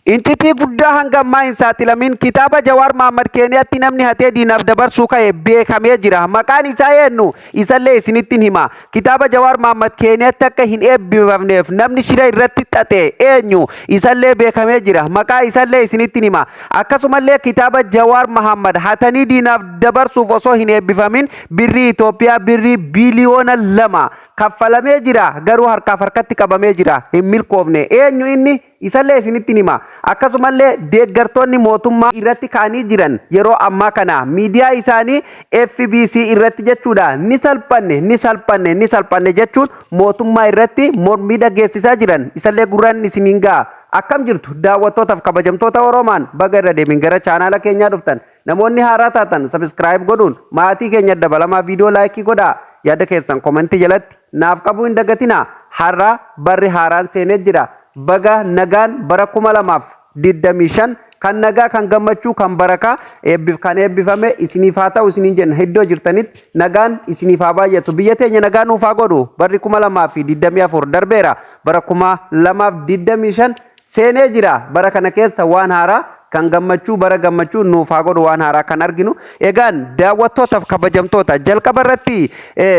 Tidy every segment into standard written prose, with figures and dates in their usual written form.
Incitii guddaa hanga ammaa hin saaxilamin kitaaba Jawaar Mahaammad Keeniyaatti namni hatee diinaaf dabarsuu ka'e beekamee jira. Maqaan isaa eenyu? Isallee isinittin hima. Kitaaba Jawaar Mahaammad Keeniyaatti akka hin eebbifamneef namni shira irratti xaxe eenyu? Isallee beekamee jira. Maqaa isallee isinittin hima. Akkasumallee kitaaba Jawaar Mahaammad hatanii diinaaf dabarsuuf osoo hin eebbifamin birrii Itoophiyaa birrii biiliyoona 2 kaffalamee jira. Garuu harkaaf harkatti qabamee jira. Hin milkoofne. Eenyu inni? Isallee isinittin hima. Akkasumallee deeggartoonni mootummaa irratti ka'anii jiran yeroo ammaa kana miidiyaa isaanii FBC irratti jechuudha ni salphanne, ni salphanne, ni salphanne jechuun mootummaa irratti mormii dhageessisaa jiran, isallee gurraan isiniin ga'a. Akkam jirtu, daawwattootaaf kabajamtoota Oromaan? Baga irra deemin gara chaanaala keenyaa dhuftan. Namoonni haaraa taatan subscribe godhuun maatii keenya dabalamaa, viidiyoo like godhaa, yaada keessan comment jalatti naaf qabuu hin dagatinaa. Har'a barri haaraan seenee jira. Baga nagaan bara 2025 kan nagaa, kan gammachuu, kan barakaa, eebbif kan eebbifame isiniif haa ta'u isiniin jenna. Iddoo jirtanitti nagaan isiniif haa baay'atu, biyya teenya nagaa nuuf haa godhu. Barri 2024 darbeera, bara 2025 seenee jira. Bara kana keessa waan haaraa kan gammachuu, bara gammachuu nuuf haa godhu, waan haaraa kan arginu. Egaan daawwattootaaf kabajamtoota, jalqaba irratti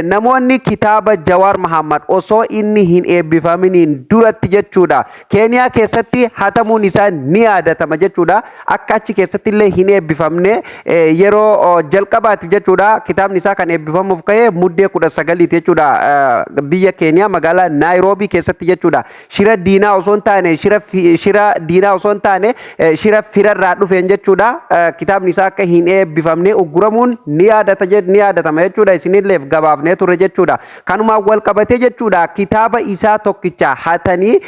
namoonni kitaaba Jawaar Mahammad osoo inni hin eebbifaminiin duratti jechuudha Keeniyaa keessatti hatamuun isaa ni yaadatama jechuudha. Akka achi keessatti illee hin eebbifamne yeroo jalqabaatiif jechuudha. Kitaabni isaa kan eebbifamuuf ka'e Muddee 19ti jechuudha, biyya Keeniyaa magaalaa Naayiroobii keessatti jechuudha. Shira diinaa osoo hin taane, shira diinaa osoo hin taane, shira firarraa dhufeen jechuudha. Kitaabni isaa akka hin eebbifamne ugguramuun ni yaadata, ni yaadatama jechuudha. Isinilleef gabaafnee turre jechuudha. Kanumaan wal qabatee jechuudha, kitaaba isaa tokkicha hatanii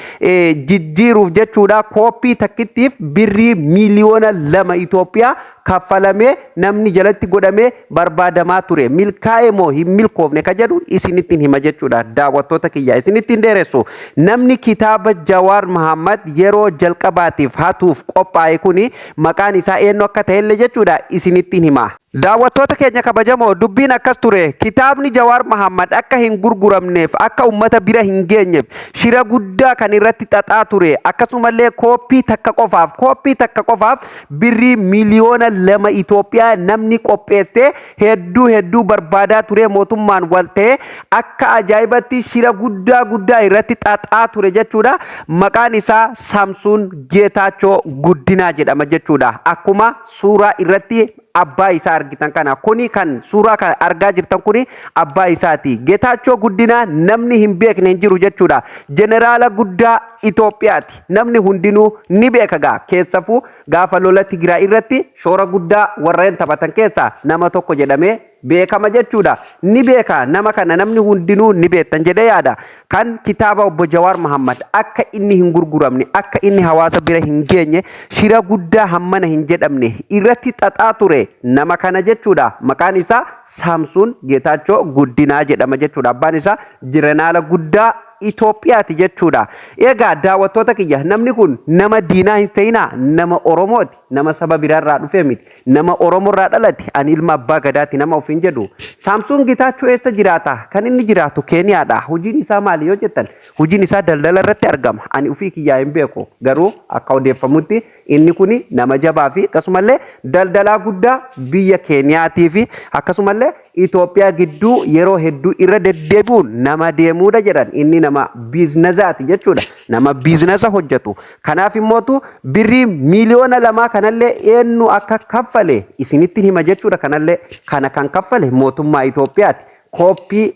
jijjiiruuf jechuudha, kooppii takkittiif birrii miiliyoona 2 Itoophiyaa kaffalamee namni jalatti godhamee barbaadamaa ture. Milkaa'e moo hin milkoofne ka jedhu isinittiin hima jechuudha. Daawwattoota kiyya, isinittiin dheeressu. Namni kitaaba Jawaar Mahammad yeroo jalqabaatiif hatuuf qophaa'e kuni maqaan isaa eenyu akka ta'ellee jechuudha isinittiin hima. Daawwattoota keenya kabajamoo, dubbiin akkas ture. Kitaabni Jawaar Mahammad akka hin gurguramneef, akka ummata bira hin geenyeef shira guddaa kan irratti xaxaa ture, akkasumallee kooppii takka qofaaf, kooppii takka qofaaf birrii miiliyoona 2 Itoophiyaa namni qopheessee hedduu hedduu barbaadaa ture, mootummaan wal ta'ee akka ajaa'ibatti shira guddaa guddaa irratti xaxaa ture jechuudha. Maqaan isaa Saamsuun Geetaachoo Guddinaa jedhama jechuudha. Akkuma suuraa irratti abbaa isaa argitan kana, kuni kan suuraa kan argaa jirtan kuni abbaa isaati. Geetaachoo Guddinaa namni hin beekne hin jiru jechuudha. Jeneraala guddaa Itoophiyaati. Namni hundinuu ni beeka gaa. Keessafuu gaafa lola Tigraay irratti shoora guddaa warreen taphatan keessaa nama tokko jedhamee beekama jechuudha. Ni beeka, nama kana namni hundinuu ni beektan jedhee yaada. Kan kitaaba obbo Jawaar Mahammad akka inni hin gurguramne, akka inni hawaasa bira hin geenye shira guddaa hammana hin jedhamne irratti xaxaa ture nama kana jechuudha. Maqaan isaa Saamsuun Geetaachoo Guddinaa jedhama jechuudha. Abbaan isaa jeneraala guddaa Itoophiyaati jechuudha. Egaa daawwattoota kiyya, namni kun nama diinaa hin ta'inaa, nama Oromooti. Nama saba biraarraa dhufee miti. Nama Oromoorraa dhalate, ani ilma abbaa gadaati nama ofiin jedhu. Saamsuun Geetaachoo eessa jiraata? Kan inni jiraatu Keeniyaadha. Hojiin isaa maali yoo jettan, hojiin isaa daldala irratti argama. Ani ofii kiyyaa hin beeku. Garuu akka odeeffamutti inni kuni nama jabaa fi akkasumallee daldalaa guddaa biyya Keeniyaatii fi akkasumallee Itoophiyaa gidduu yeroo hedduu irra deddeebi'uun nama deemuudha jedhan. Inni nama biiznasaati jechuudha. Nama biiznasa hojjetu. Kanaaf immootu birrii miiliyoona 2 kanallee eenyu akka kaffale isinitti hima jechuudha. Kanallee kana kan kaffale mootummaa Itoophiyaati. Kooppii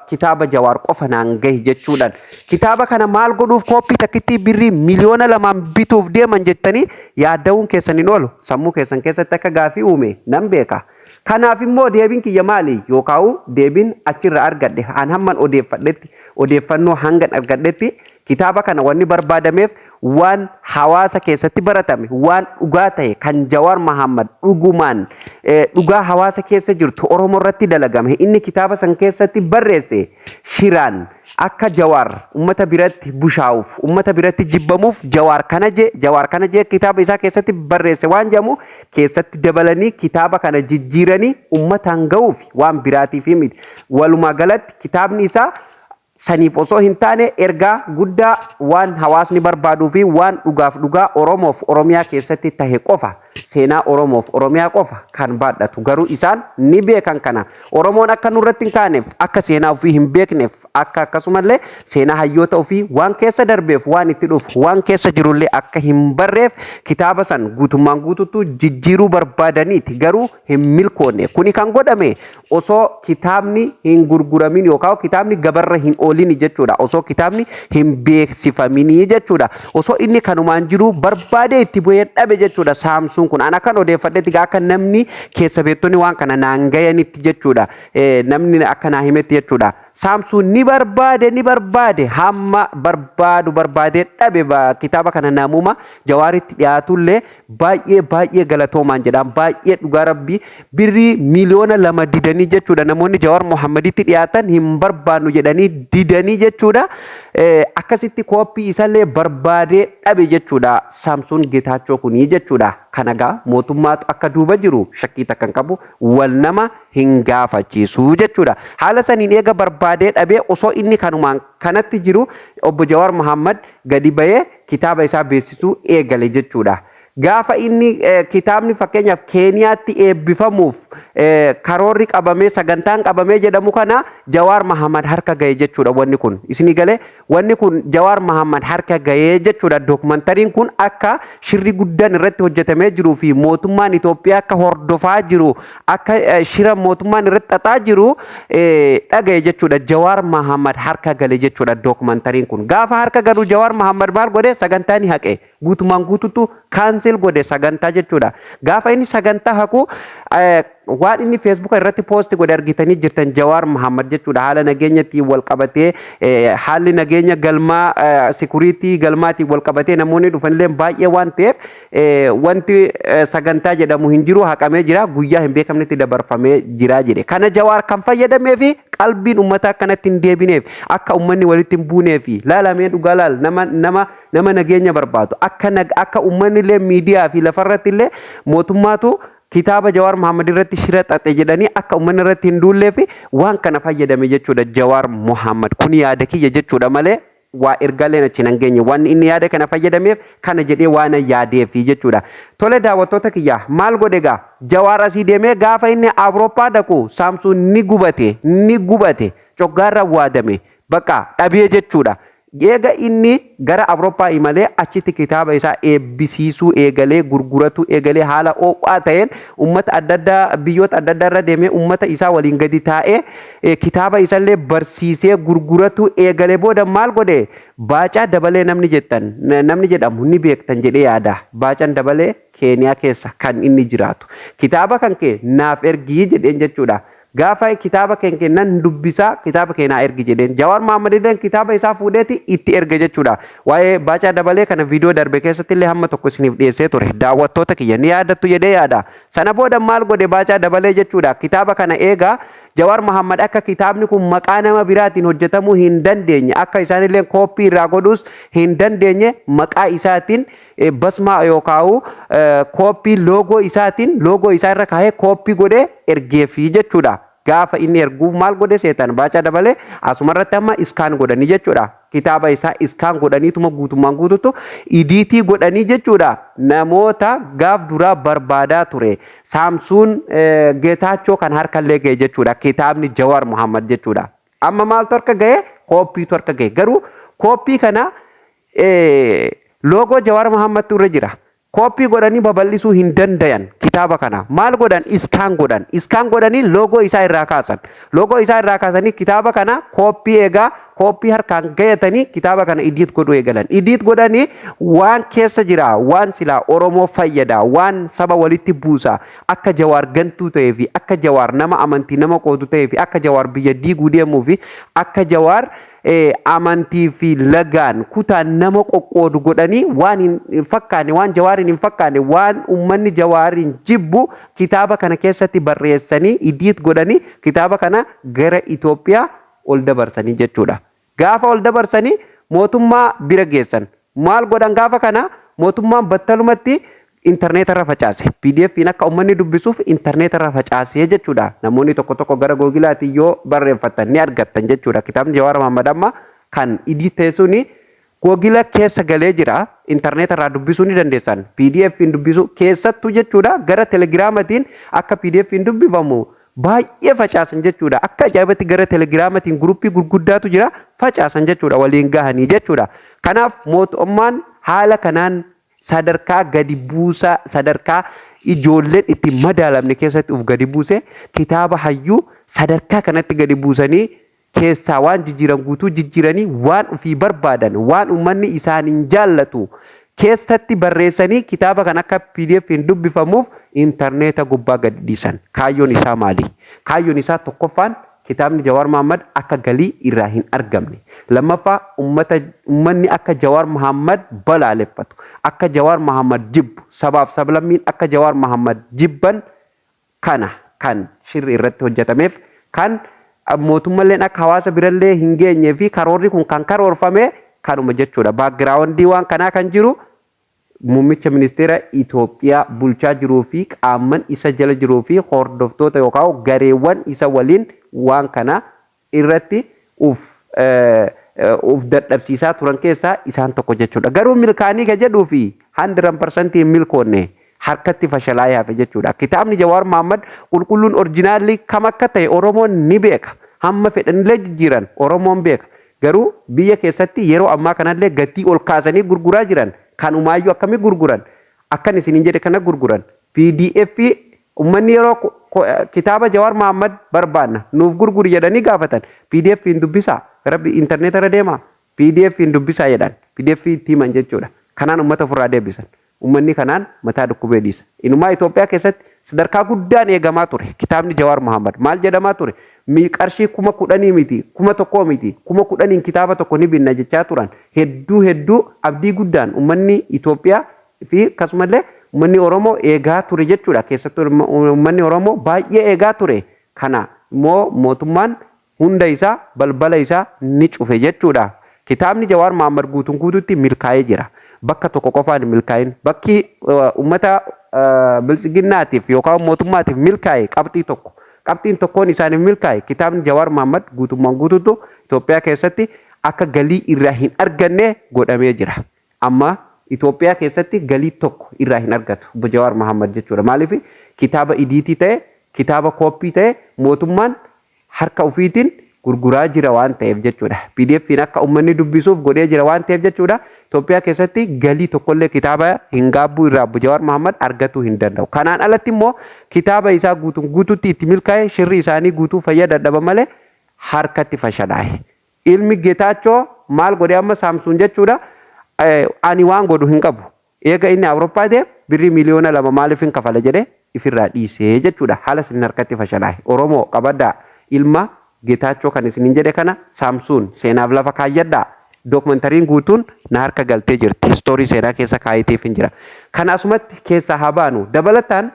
kitaaba Jawaar qofa naan gahi jechuudhaan. Kitaaba kana maal godhuuf kooppii takkittii birrii miiliyoona 2n bituuf deeman jettanii yaadda'uun keessan hin oolu. Sammuu keessan keessatti akka gaafii uume nan beeka. Kanaaf immoo deebiin kiyya maali? Yookaan deebiin achirra argadhe, an hamman odeeffadhetti, odeeffannoo hangan argadhetti, kitaaba kana wanni barbaadameef waan hawaasa keessatti baratame, waan dhugaa ta'e, kan Jawaar Mahammad dhugumaan dhugaa hawaasa keessa jirtu Oromoo irratti dalagame inni kitaaba san keessatti barreesse, shiraan akka Jawaar ummata biratti bushaa'uuf, ummata biratti jibbamuuf, Jawaar kana jee, Jawaar kana jee kitaaba isaa keessatti barreesse waan jedhamu keessatti dabalanii kitaaba kana jijjiiranii ummataan ga'uuf, waan biraatiif miti. Walumaa galatti kitaabni isaa Saniif osoo hin taane, ergaa guddaa waan hawaasni barbaaduu fi waan dhugaaf dhugaa Oromoof Oromiyaa keessatti tahe qofa, seenaa Oromoof Oromiyaa qofa kan baadhatu. Garuu isaan ni beekan kana. Oromoon akka nurratti hin kaaneef, akka seenaa ofii hin beekneef, akka akkasumallee seenaa hayyoota ofii, waan keessa darbeef, waan itti dhufu, waan keessa jirullee akka hin barreef kitaaba san guutummaan guututtu jijjiiruu barbaadaniiti, garuu hin milkoonne. Kuni kan godhame osoo kitaabni hin gurguramin yookaan kitaabni gabarra hin oolini jechuudha. Osoo kitaabni hin beeksifaminii jechuudha. Osoo inni kanumaan jiru barbaadee itti bu'ee dhabe jechuudha saamsuun kun. An akkan odeeffadhetti, akka namni keessa beektonni waan kana naan gayanitti jechuudha. Namni akka naa himetti jechuudha. Saamsuun ni barbaade, ni barbaade, hamma barbaadu barbaadee dhabe. Kitaaba kana namuma Jawaaritti dhiyaatullee baay'ee baay'ee galatoomaan jedhaan. Baay'ee dhugaa rabbii, birrii 2 miiliyoona didanii jechuudha. Namoonni Jawaar Mohammaditti dhiyaatan hin barbaannu jedhanii didanii jechuudha. Akkasitti kooppii isallee barbaadee dhabe jechuudha Saamsuun Getaachoo kunii jechuudha. Kana gaa mootummaatu akka duuba jiru shakkii takka hin qabu, wal nama hin gaafachiisu jechuudha. Haala saniin eega barbaadee dhabee, osoo inni kanumaan kanatti jiru, obbo Jawaar Mohammad gadi bahee kitaaba isaa beeksisuu eegale jechuudha. Gaafa inni kitaabni fakkeenyaaf Keeniyaatti eebbifamuuf karoorri qabamee, sagantaan qabamee jedhamu kana Jawaar Mohammad harka gahe jechuudha wanni kun. Isinii galee? Wanni kun Jawaar Mohammad harka gahee jechuudha. Dookumantariin kun akka shirri guddaan irratti hojjetamee jiruu fi mootummaan Itoophiyaa akka hordofaa jiru, akka shira mootummaan irratti xaxaa jiru dhagaye jechuudha. Jawaar Mohammad harka gale jechuudha dookumantariin kun. Gaafa harka galu Jawaar Mohammad maal godhe? Sagantaa ni haqe. Guutumaan guututu cancel godhe sagantaa jechuudha. Gaafa inni sagantaa haqu waan inni Feesbuuka irratti post godhe argitanii jirtan Jawaar Mohammad jechuudha. Haala nageenyaatiin wal qabatee, haalli nageenya galmaa, security galmaatiin wal qabatee, namoonni dhufanillee baay'ee waan ta'eef, wanti sagantaa jedhamu hin jiru, haqamee jira, guyyaa hin beekamnetti dabarfamee jira jedhe. Kana Jawaar kan fayyadamee fi qalbiin uummataa akkanatti hin deebineef, akka uummanni walitti hin buunee fi laalamee dhugaa laal nama nageenya barbaadu, akka uummanni illee miidiyaa fi lafarratti illee mootummaatu kitaaba Jawaar Mohaammed irratti shira xaxe jedhanii akka uummanni irratti hin duullee fi waan kana fayyadame jechuudha Jawaar Mohaammed. Kun yaada kiyya jechuudha malee waa ergaaleen achi hin geenye. Wanni inni yaada kana fayyadameef kana jedhee waan yaadeefi jechuudha. Tole, daawwattoota kiyya, maal godhe gaa Jawaar asii deemee? Gaafa inni Awurooppaa dhaqu Saamsuun ni gubate, ni gubate, coggaarra waadame, bakka dhabee jechuudha. Eega inni gara Awurooppaa imalee achitti kitaaba isaa eebbisiisuu eegalee, gurguratuu eegalee, haala ho'aa ta'een uummata adda addaa, biyyoota adda addaa irra deemee, uummata isaa waliin gadi taa'ee kitaaba isallee barsiisee gurguratuu eegalee booda maal godhe? Baacaa Dabalee namni jettan, namni jedhamu ni beektan jedhee yaada. Baacaan Dabalee Keeniyaa keessa kan inni jiraatu. Kitaaba kan kee naaf ergii jedheen jechuudha. Gaafa kitaaba kee kennan dubbisaa, kitaaba kee naa ergi jedheen. Jawaar Mohaammed illee kitaaba isaa fuudheeti itti erge jechuudha. Waa'ee Baacaa Dabalee kana viidiyoo darbe keessatti illee hamma tokko isiniif dhiyeessee ture. Daawwattoota kiyya, ni yaadattu jedhee yaada. Sana booda maal godhe Baacaa Dabalee jechuudha? Kitaaba kana eegaa Jawaar Mohaammed akka kitaabni kun maqaa nama biraatiin hojjetamuu hin dandeenye, akka isaanillee kooppii irraa godhuus hin dandeenye, maqaa isaatiin basmaa yookaan kooppii loogoo isaatiin, loogoo isaa irra kaa'ee kooppii godhee ergeefii jechuudha. Gaafa inni erguuf maal godhe seetan? Baacaa Dabalee asumarratti amma scan godhanii jechuudha. Kitaaba isaa scan godhaniituma guutummaan guututu edit godhanii jechuudha. Namoota gaaf duraa barbaadaa ture, Saamsuun Geetaachoo kan harkallee ga'e jechuudha. Kitaabni Jawaar Mohammad jechuudha. Amma maaltu harka ga'e? Kooppiitu harka ga'e. Garuu kooppii kana loogoo Jawaar Mohammadtu irra jira. Kooppii godhanii babal'isuu hin dandayan kitaaba kana. Maal godhan? Scan godhan. Scan godhanii loogoo isaa irraa kaasan. Loogoo isaa irraa kaasanii kitaaba kana kooppii eegaa kooppii harkaan gayatanii kitaaba kana edit godhuu eegalan. Edit godhanii waan keessa jira, waan silaa Oromoo fayyada, waan saba walitti buusa, akka Jawaar gantuu ta'ee fi akka Jawaar nama amantii nama qoodu ta'ee fi akka Jawaar biyya diiguu deemuu fi akka Jawaar amantii fi lagaan kutaan nama qoqqoodu godhanii, waan hin fakkaanne, waan Jawaariin hin fakkaanne, waan uummanni Jawaariin jibbu kitaaba kana keessatti barreessanii, edit godhanii kitaaba kana gara Itoophiyaa ol dabarsanii jechuudha. Gaafa ol dabarsanii mootummaa bira geessan maal godhan? Gaafa kana mootummaan battalumatti Intarneeta irra facaase. PDF'n akka uummanni dubbisuuf intarneeta irra facaasee jechuudha. Namoonni tokko tokko gara Googilaatiin yoo barreeffatan ni argattan jechuudha. Kitaabni Jawaar Mohammad amma kan edit ta'e suni Googila keessa galee jira. Intarneeta irraa dubbisuu ni dandeessan. PDF'n dubbisuu keessattuu jechuudha, gara Telegiraamatiin akka PDF'n dubbifamu baay'ee facaasan jechuudha. Akka ajaa'ibatti gara Telegiraamatiin guruppii gurguddaatu jira, facaasan jechuudha, waliin gahanii jechuudha. Kanaaf mootummaan haala kanaan sadarkaa gadi buusaa, sadarkaa ijoolleen itti madaalamne keessatti uf gadi buuse, kitaaba hayyuu sadarkaa kanatti gadi buusanii keessaa waan jijjiiran guutuu jijjiiranii, waan ofii barbaadan, waan uummanni isaaniin jaallatu keessatti barreessanii, kitaaba kan akka PDF hin dubbifamuuf intarneeta gubbaa gadi dhiisan. Kaayyoon isaa maali? Kaayyoon isaa tokkoffaan kitaabni Jawaar Mohammad akka galii irraa hin argamne. Lammaffaa, uummanni akka Jawaar Mohammad balaaleffatu, akka Jawaar Mohammad jibbu, sabaaf sablammiin akka Jawaar Mohammad jibban kana kan shirri irratti hojjetameef, kan mootummalleen akka hawaasa birallee hin geenyee fi karoorri kun kan karoorfame kanuma jechuudha. Background waan kanaa kan jiru muummicha ministeera Itoophiyaa bulchaa jiruu fi qaamman isa jala jiruu fi hordoftoota yookaan gareewwan isa waliin waan kana irratti uf dadhabsiisaa turan keessaa isaan tokko jechuudha. Garuu milkaanii ka jedhuu fi 100% hin milkoonne, harkatti fashalaa'ee hafe jechuudha. Kitaabni Jawaar Mohammad qulqulluun original kam akka ta'e Oromoon ni beeka. Hamma fedhanillee jijjiiran Oromoon beeka. Garuu biyya keessatti yeroo ammaa kanallee gatii ol kaasanii gurguraa jiran. Kanumaayyuu akkamii gurguran? Akkan isiniin jedhe kana gurguran. PDF uummanni yeroo kitaaba Jawaar Mohammad barbaanna, nuuf gurguri jedhanii gaafatan, PDF hin dubbisaa, gara intarneeta irra deemaa, PDF hin dubbisaa jedhan, PDF itti himan jechuudha. Kanaan uummata ofirraa deebisan. Uummanni kanaan mataa dhukkubee dhiisa. Inumaa Itoophiyaa keessatti sadarkaa guddaan eegamaa ture. Kitaabni Jawaar Mohammad maal jedhamaa ture? Qarshii 10,000 miti, 1,000 miti, 10,000n kitaaba tokko ni binna jechaa turan. Hedduu hedduu abdii guddaan uummanni Itoophiyaa fi akkasumallee uummanni Oromoo eegaa ture jechuudha. Keessattuu uummanni Oromoo baay'ee eegaa ture. Kana immoo mootummaan hunda isaa balbala isaa ni cufe jechuudha. Kitaabni Jawaar Mohammad guutuun guutuutti milkaa'ee jira. Bakka tokko qofaan hin milkaa'in. Bakki uummata biltsiginnaatiif yookaan mootummaatiif milkaa'e qabxii tokko. Qabxiin tokkoon isaaniif milkaa'e, kitaabni Jawaar Mohammad guutummaan guutuutu Itoophiyaa keessatti akka galii irraa hin arganne godhamee jira. Amma Itoophiyaa keessatti galii tokko irraa hin argatu obbo Jawaar Mohammad jechuudha. Maaliif? Kitaaba edit ta'e, kitaaba copy ta'e mootummaan harka ofiitiin gurguraa jira waan ta'eef jechuudha. PDF'n akka uummanni dubbisuuf godhee jira waan ta'eef jechuudha. Itoophiyaa keessatti galii tokkollee kitaaba hin gaabbuu irraa obbo Jawaar Mohammad argatuu hin danda'u. Kanaan alatti immoo kitaaba isaa guutuun guutuutti itti milkaa'e, shirri isaanii guutuu fayyada dhaba malee harkatti fashalaa'e. Ilmi Getaachoo maal godhe amma Saamsuun jechuudha? Ani waan godhu hin qabu. Eega inni Awurooppaa deem birrii 2 miiliyoona maaliif hin kafala jedhee ifirraa dhiisee jechuudha. Haala isin harkatti fashalaa'e. Oromoo, qabaddaa, ilma Getaachoo kan isinin jedhe kana, Saamsuun, seenaaf lafa kaayyadhaa. Dookumentariin guutuun na harka galtee jirti. Story seenaa keessa kaayeteef hin jira. Kana asumatti keessaa haa baanu. Dabalataan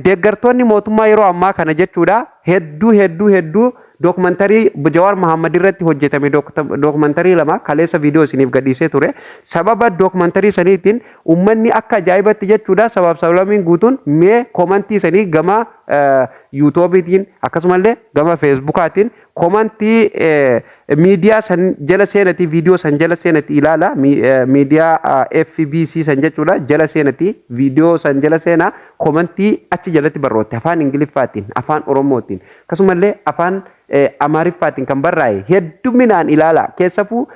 deeggartoonni mootummaa yeroo ammaa kana jechuudha hedduu hedduu hedduu dookumentarii Jawaar Mohammad irratti hojjetame, dookumentarii lama kaleessa viidiyoo isiniif gadhiisee ture. Sababa dookumentarii saniitiin uummanni akka ajaa'ibatti jechuudha, sabaaf sablammiin guutuun mee comment sanii gama YouTubeiitiin akkasumallee gama Facebookaatiin comment miidiyaa san jala seenatii, viidiyoo san jala seenatii ilaala. Miidiyaa FBC san jechuudha jala seenatii, viidiyoo san jala seenaa, comment achi jalatti barrootte afaan Ingiliffaatiin, afaan Oromootiin, akkasumallee afaan Amaariffaatiin kan barraa'e hedduminaan ilaala. Keessafuu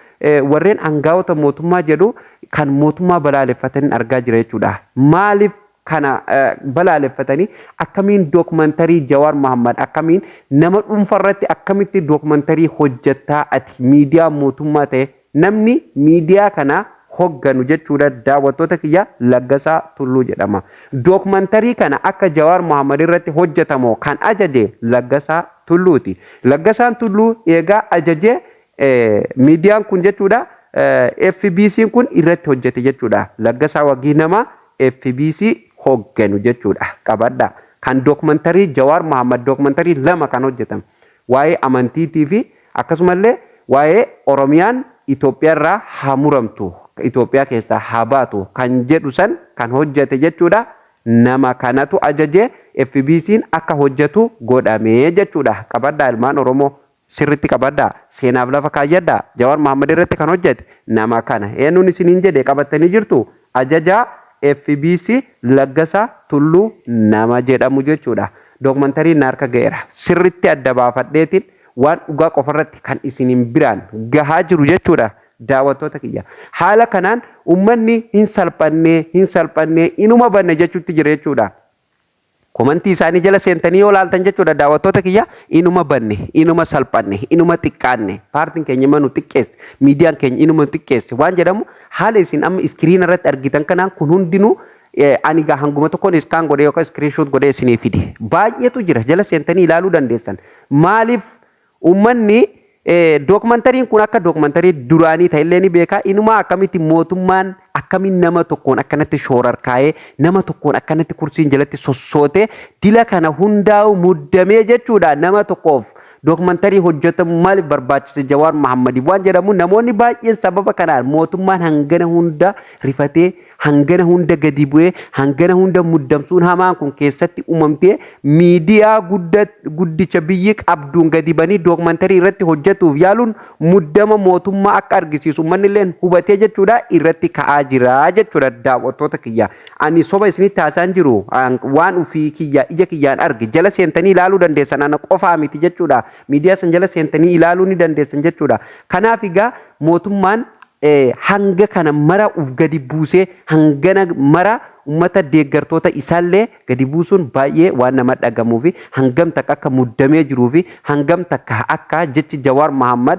warreen aangaa'ota mootummaa jedhu kan mootummaa balaaleffatanii argaa jira jechuudha. Maaliif kana balaaleffatanii? Akkamiin dookumantarii Jawaar Mohammad, akkamiin nama dhuunfarratti akkamitti dookumantarii hojjettaa ati miidiyaa mootummaa ta'e? Namni miidiyaa kana hogganu jechuudha, daawwattoota kiyya, Laggasaa Tulluu jedhama. Dookumantarii kana akka Jawaar Mohammad irratti hojjetamu kan ajaje Laggasaa Tulluuti. Laggasaan Tulluu eegaa ajajee miidiyaan kun jechuudha, FBC kun irratti hojjete jechuudha. Laggasaa Wagii nama FBC hogganu jechuudha. Qabadha. Kan dookumantarii Jawaar Mohammad, dookumantarii lama kan hojjetame, waa'ee amantiitii fi akkasumallee waa'ee Oromiyaan Itoophiyaa irraa haa muramtu. Itoophiyaa keessaa haa baatu kan jedhu san kan hojjete jechuudha. Nama kanatu ajaje FBC'n akka hojjetu godhamee jechuudha. Qabadhaa, ilmaan Oromoo, sirritti qabadhaa, seenaaf lafa kaayyadhaa. Jawaar Mohaammed irratti kan hojjete nama kana. Eenyuun isiniin jedhe? Qabattanii jirtu. Ajajaa FBC Laggasaa Tulluu nama jedhamu jechuudha. Dookumentariin na harka ga'eera. Sirritti adda baafadheetiin waan dhugaa qofarratti kan isiniin biraan gahaa jiru jechuudha. Daawwattoota kiyya. Haala kanaan uummanni hin salphannee, hin salphannee, inuma banne jechuutti jira jechuudha. Komantii isaanii jala seentanii yoo laaltan jechuudha, daawwattoota kiyya, inuma banne, inuma salphanne, inuma xiqqaanne, paartiin keenya ima nu xiqqeesse, miidiyaan keenya inuma nu xiqqeesse waan jedhamu haala isin amma iskiriina irratti argitan kanaan kun hundinuu ani gaa hanguma tokkoon scan godhee yookaan screenshot godhee isinii fide. Baay'eetu jira, jala seentanii ilaaluu dandeessan. Maaliif uummanni dookumantariin kun akka dookumantarii duraanii ta'ellee ni beeka. Inumaa akkamitti mootummaan akkamiin nama tokkoon akkanatti shoorarkaa'ee, nama tokkoon akkanatti kursiin jalatti sossoote, dila kana hundaa'u muddamee jechuudha, nama tokkoof dookumantarii hojjetamu maaliif barbaachise Jawaar Mahammadiif waan jedhamu, namoonni baay'een sababa kanaan mootummaan hangana hunda rifatee, hangana hunda gadi bu'ee, hangana hunda muddamsuun hamaan kun keessatti uumamtee, miidiyaa guddicha biyyi qabduun gadi banii dookumantarii irratti hojjetuuf yaaluun muddama mootummaa akka argisiisu uummanni illee hubatee jechuudha irratti ka'aa jira jechuudha. Daawwattoota kiyya, ani soba isinitti haasaan jiru, waan ofii kiyya ija kiyyaan arge. Jala seentanii ilaaluu dandeessan, ana qofaa miti jechuudha. Miidiyaa san jala seentanii ilaaluu ni dandeessan jechuudha. Kanaaf egaa mootummaan hanga kana mara uf gadi buusee, hangana mara ummata deeggartoota isaallee gadi buusuun baay'ee waan nama dhagamuu fi hangam takka akka muddamee jiruu fi hangam takka akka jechi Jawaar Mahammad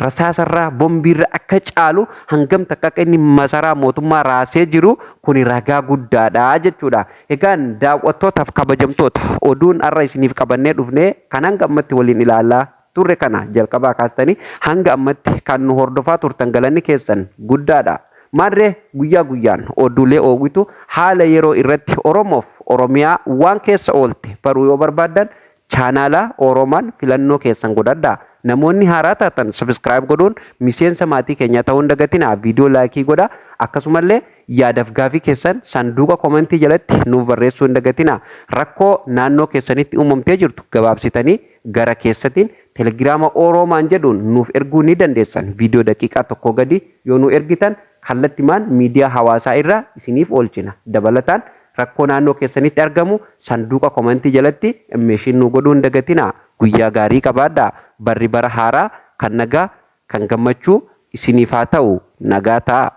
rasaasarraa bombiirra akka caalu, hangam takka akka inni masaraa mootummaa raasee jiru kuni ragaa guddaadha jechuudha. Egaan daawwattootaaf kabajamtoota, oduun har'a isiniif qabannee dhufne kan hanga ammatti waliin ilaalaa turre kana jalqabaa kaastanii hanga ammatti kan nu hordofaa turtan galanni keessan guddaadha. Maarree guyyaa guyyaan oduulee oowwitu haala yeroo irratti Oromoof Oromiyaa waan keessa oolte baruu yoo barbaaddan chaanaala Oromaan filannoo keessan godhadhaa. Namoonni haaraa taatan subscribe godhuun miseensa maatii keenyaa ta'uu hin dagatinaa. Viidiyoo like godhaa. Akkasumallee yaadaaf gaafii keessan sanduuqa komentii jalatti nuuf barreessuu hin dagatinaa. Rakkoo naannoo keessanitti uumamtee jirtu gabaabsitanii gara keessatiin telegiraama Oroomaan jedhuun nuuf erguu ni dandeessan. Viidiyoo daqiiqaa 1 gadi yoo nu ergitan kallattimaan miidiyaa hawaasaa irra isiniif oolchina. Dabalataan rakkoo naannoo keessanitti argamu sanduuqa komentii jalatti mention nu godhuu hin dagatinaa. Guyyaa gaarii qabaadhaa. Barri bara haaraa kan nagaa, kan gammachuu isiniif haa ta'u. Nagaa ta'a.